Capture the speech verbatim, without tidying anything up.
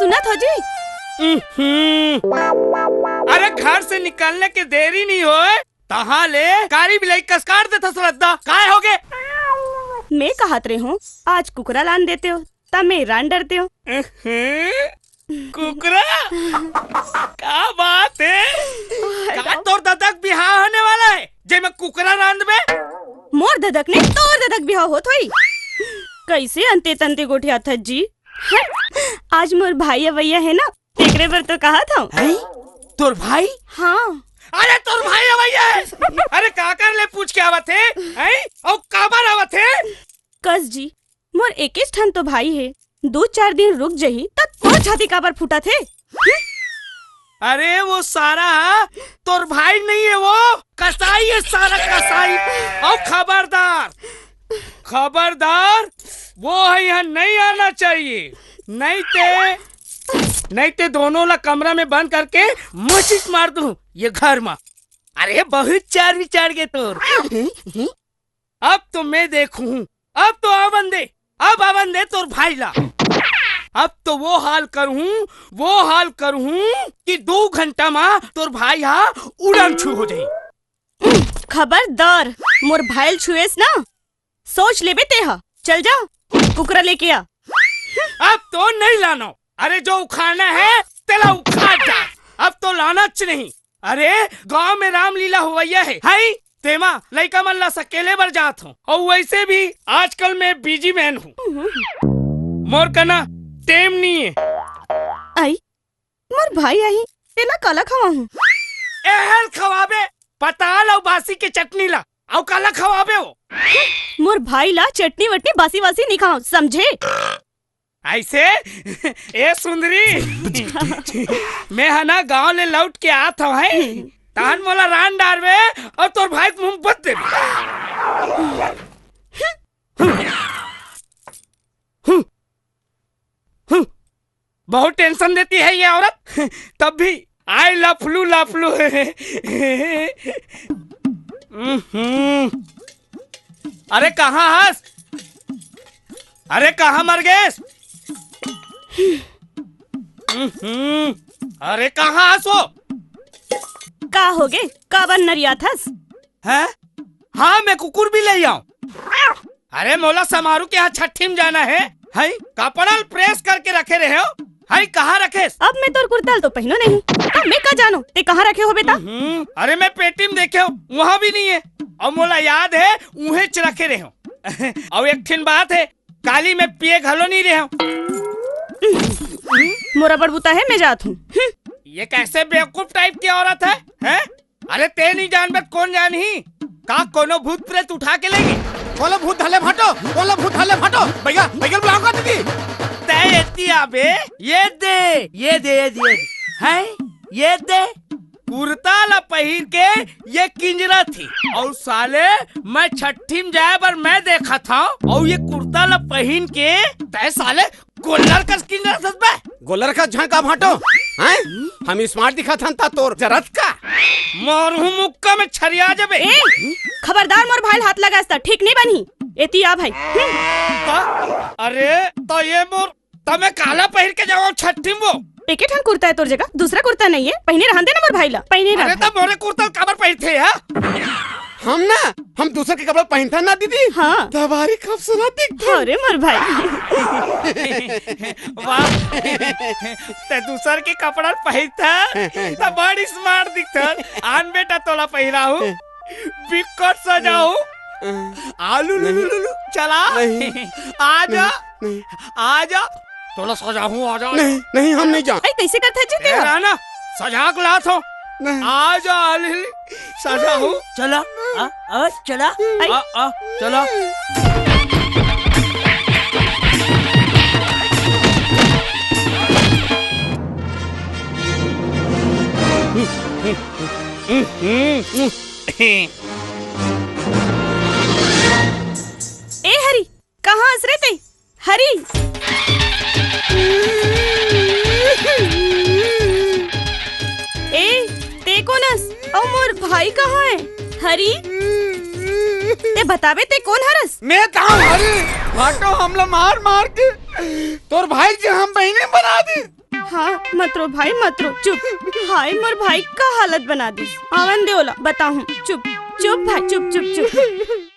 सुनत हो जी? उहुं। अरे, घर से निकलने के देरी नहीं होय, तहाँ ले कारी बिलाई कस काट देथस रद्दा। काय होगे? मैं कहत रहे हूँ, आज कुकरा लान देते हो, त मैं रान डरते हो। उहुं। कुकरा? का बात है? का तोर ददक बिहाव होने वाला है, जे मैं कुकरा रांधबे? मोर ददक ने तोर ददक बिहाव होत होई। कैसे अंते तंते गोठियाथस जी? आज मोर भाई अवैया है ना, तेकरे बर तो कहत हूँ। हैं? तोर भाई? हाँ। अरे, तोर भाई अवैया है। अरे, काकर ले पूछ के आवत हे? हैं? अउ काबर आवत हे? कस जी, मोर एकेच ठन तो भाई हे, दू चार दिन रुक जही, त तोर छाती काबर फूटत हे? अरे, वो सारा तोर भाई नहीं है, वो कसाई है, सारा कसाई। अउ खबरदार, खबरदार, वो है यहाँ नहीं आना चाहिए, नहीं ते, नहीं ते दोनों ला कमरा में बंद करके मसीज मार दूँ ये घर में। अरे, बहुत चार विचार के तोर। अब तो मैं देखूं, अब तो आवन दे, अब आवन दे तोर भाई ला। अब तो वो हाल करूं, वो हाल करूं कि दू घंटा मा तोर भाई हा उड़न छू हो जाई। खबरदार, मोर भाई ल छुएस ना, सोच लेबे ते हा। चल जा, कुकरा लेके आ। अब तो नहीं लानो। अरे, जो उखाड़ना है, तेला उखाड़ डाल। अब तो लानच नहीं। अरे, गांव में रामलीला होवैया है, हई? तेमा लइका मन ला सकेले बर जात हो। अउ वैसे भी आजकल मैं busy man हूँ। मोर कना टेम नहीं है। आई, मोर भाई आही, तेला काला खवाहूँ? एहल खवाबे, पताल अउ बासी के चटनी ला, अउ काला खवाबे हो? मोर भाई ला चटनी वटनी बासी वासी नहीं खाओ, समझे? ऐसे? ए सुंदरी, मैं हा ना गांव ले लौट के आत हव, हैं? तहन मोला रान डारबे अउ तोर भाई के मुंह बत देबे। हम्म, बहुत tension देती है ये औरत, तब भी आई लफलू लफलू। हम्म। अरे कहाँ हस? अरे कहाँ मर गेस? हम्म। अरे कहाँ हस वो? का होगे? काबर नरियाथस? हैं? हाँ, मैं कुकुर भी ले आऊं। अरे मोला समारू के यहाँ छट्ठी में जाना है, हई? कपड़ा ल press करके रखे रहे हो, हई? कहाँ रखेस? अब मैं तोर कुर्ता ल तो पहिनो नहीं, अब मैं का जानो ते कहाँ रखे होबे ता? हम्म, अरे मैं पेटी में देखे हो, वहाँ भी नहीं है। अउ मोला याद है, उहेच रखे रहे हो। अउ एक ठिन बात है, काली मैं पिए घलो नहीं रहे हो। मोर अब्बड़ बुता है, मैं जात हूँ। हम्म। ये कैसे बेवकूफ type की औरत है, हैं? अरे ते नहीं जानबे त कोन जानही? का कोनो भूत प्रेत उठा के लेगे? कोला भूत धले भाटो, कोला भूत धले भाटो। भैया, भैया बुलाओ का दीदी? तै एती आबे, ये दे, ये दे, ये दे, ये दे। हैं? ये दे। कुर्ता ला पहिर के ये किंजरत हे। अउ साले, मैं छट्ठी में जाए बर मैं देखत हव, अउ ये कुर्ता ला पहिन के तै साले गोल्लर कस किंजरत हस बे? गोल्लर कस झन का भाटो, हैं? हम smart दिखत हन ता तोर जरत का? मारहूं मुक्का में छरिया जबे। ए, खबरदार मोर भाई ल हाथ लगास ता ठीक नहीं बनही। एती आ भाई। हम्म। का? अरे, त ये मोर, त मैं काला पहिर के जावं छट्ठी में वो? एके ठन कुर्ता है तोर जगह, दूसरा कुर्ता नहीं है, पहिने रहन दे ना मोर भाई ला, पहिने अरे रहन। त मोरे कुर्ता ल काबर पहिरथे यार? हम ना, हम दूसर के कपड़ा पहिनथन ना दीदी। हाँ। तबारी खूबसूरत दिखथन। अरे मोर भाई। वाह, ते दूसर के कपड़ा पहिरथस, त बड़ smart दिखथस। आन बेटा तोला पहिराहूं, बिक्कट सजाहूं। आलू लुलू नहीं। लुलू, चला। नहीं। आजा, नहीं। आजा। तोला सजाहूं, आजा। नहीं, नहीं, हम नहीं जान। अरे, कैसे करता है जी ए, तेरा? राना, सजा के लात हो। नहीं। आजा, आली, सजाहूं। चला, आ, आ, चला। आई। आ, आ, चला। ए हरी, कहाँ हस रे ते? हरी। ए, ते कोन हस? अउ मोर भाई कहाँ है? हरी, ते बताबे ते कोन हरस? मैं ताहूं हरी। भाटो हमला मार मार के तोर भाई के हम बहिनी बना दे। हाँ, मत रो भाई, मत रो, चुप। हाय, मोर भाई का हालत बना दिस। आवन दे ओला, बताहूँ। चुप, चुप भाई, चुप, चुप, चुप।